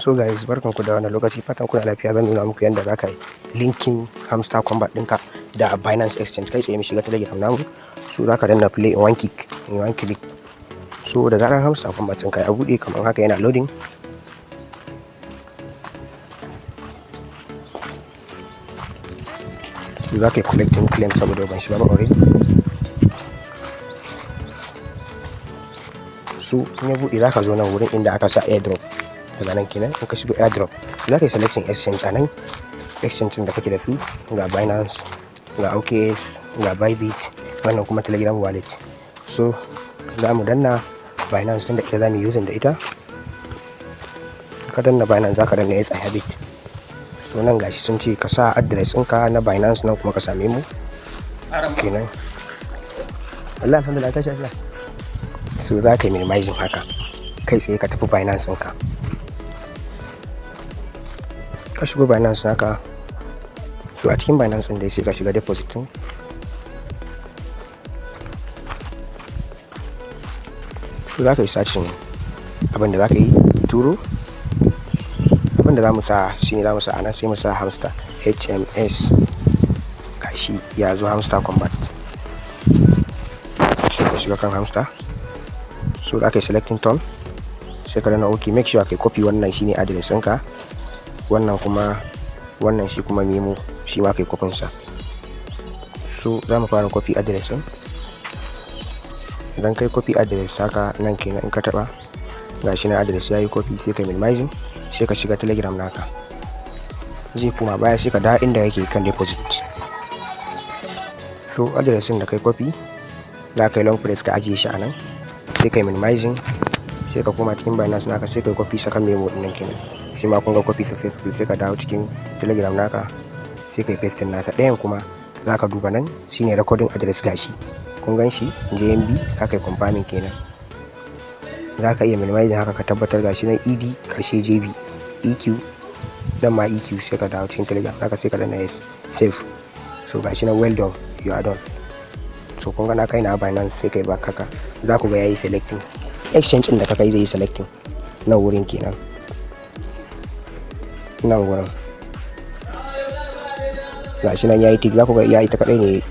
So guys, barkanku da wannan lokaci, fatan kuna lafiya. Zan nuna muku yadda za ka yi linking Hamster Kombat ɗinka da Binance Exchange. Kai tsaye mu shiga Telegram namu. So za ka danna play in one kick, in one click. So da zarar Hamster Kombat ɗinka ya buɗe kamar haka, yana loading. So za ka yi collecting claim saboda ban shiga ba already. So in ya buɗe, za ka zo nan wurin inda aka sa airdrop. Daga nan kenan, in ka shigo airdrop, za ka yi selection exchange a nan, exchange da kake da su: ga Binance, ga OKX, ga Bybit, wannan kuma Telegram wallet. So za mu danna Binance tunda ita za mu yi using da ita. Ka danna Binance, za ka danna "Yes, I have it". So nan gashi sun ce ka sa address ɗinka na Binance, nan kuma ka same mu kenan. Allah, alhamdulillah, tashi Allah. So za ka yi minimizing haka, kai tsaye ka tafi Binance ɗinka. Ka shigo Binance naka. So a cikin Binance ɗin dai, sai ka shiga deposit ɗin. So za ka yi searching abin da za ka yi turo. Abin da za mu sa shine, za mu sa anan, sai mu sa hamster, HMS. Gashi ya zo, Hamster Kombat. Sai ka shiga kan hamster. So za ka yi selecting TON, sai ka danna OK. Make sure kai copy. Wannan shine address ɗinka, wannan kuma, wannan shi kuma memo, shi ma kai copy sa. So za mu fara copy address ɗin. Idan kai copy address haka, nan kenan, in ka taba, gashi na address yayi copy. Sai ka minimizing, sai ka shiga Telegram naka. Zai koma baya, sai ka dawo inda yake kan deposit. So address ɗin da kai copy, za ka yi long press ka ajiye shi a nan, sai kai minimizing, sai ka koma cikin Binance naka, sai kai copy second memo din nan kenan. Shi ma kun ga copy successful. Sai ka dawo cikin Telegram naka, sai kai paste nasa. Ɗayan kuma za ka duba nan, shine recording address. Gashi kun gan shi, JMB. Za ka yi confirming kenan. Za ka iya minimizing haka ka tabbatar, gashi nan ED, karshe JB, EQ, nan ma EQ. Sai ka dawo cikin Telegram naka, sai ka danna yes, save. So gashi nan, well done, you are done. So kun ga na kai na Binance. Sai kai back haka, za ku ga yayi selecting exchange din da ka kai, zai yi selecting nan wurin kenan, nan wurin. Gashi nan yayi tick. Za ku ga iya ita kadai ne.